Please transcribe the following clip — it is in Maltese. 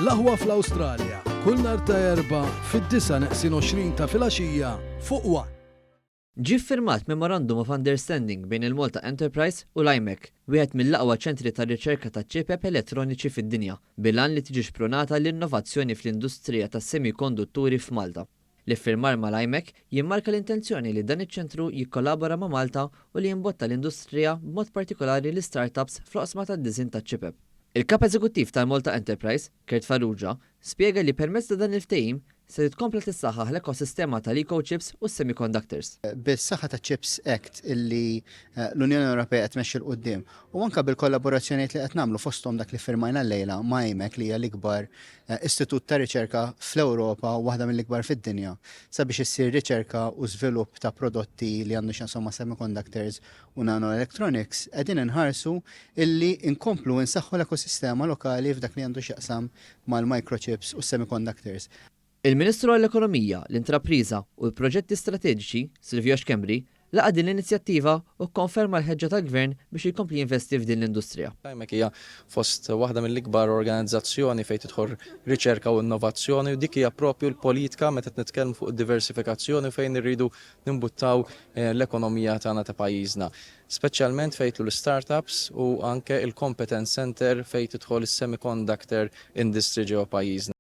L-Aħwa fl-Awstralja, kull nhar ta' Erbgħa fid-disgħa neqsin 20 ta' filgħaxija fuq One. Ġie ffirmat Memorandum of Understanding bejn il-Malta Enterprise u l-IMEC, wieħed mill-aqwa ċentri ta' riċerka ta' ċipep elettroniċi fid-dinja, bil-għan li tiġi xprunata l-innovazzjoni fl-industrija tas-semikondutturi f'Malta. L-iffirmar mal-IMEC jimmarka l-intenzjoni li dan iċ-ċentru jikkollabora ma' Malta u li jimbotta l-industrija b'mod partikolari l-istartups fl-oqsma tad-disinn taċ-ċipep. Il-Kap Eżekuttiv tal-Malta Enterprise, Kurt Farrugia, spjega li permezz ta' dan il-ftehim se titkompla tissaħħaħ l-ekosistema tal-eco-chips u s-semiconductors. Bis-saħħa taċ-Chips Act illi l-Unjoni Ewropea qed tmexxi 'l quddiem u anke bil-kollaborazzjonijiet li qed nagħmlu fosthom dak li ffirmajna llejla ma' IMEC li hija l-ikbar istitut ta' riċerka fl-Ewropa u waħda mill-ikbar fid-dinja sabiex issir riċerka u żvilupp ta' prodotti li għandu x'jaqsam ma' semiconductors u nanoelectronics, qegħdin inħarsu illi nkomplu insaħħu l-ekosistema lokali f'dak li għandu x'jaqsam mal-microchips u s-semiconductors. Il-Ministru għall-Ekonomija, l-Intrapriża u l-Proġetti Strateġiċi, Silvio Schembri, laqa' din l-inizjattiva u kkonferma l-ħeġġa tal-Gvern biex jkompli jinvesti f'din l-industrija. IMEC hija fost waħda mill-ikbar organizzazzjoni fejn tidħol riċerka u innovazzjoni u dik hija propju l-politika meta qed nitkellmu fuq id-diversifikazzjoni fejn irridu nimbuttaw l-ekonomija tagħna ta' pajjiżna. Speċjalment fejn jidħlu l-startups u anke il-competence center fejn tidħol is-semiconductor industry ġewwa pajjiżna.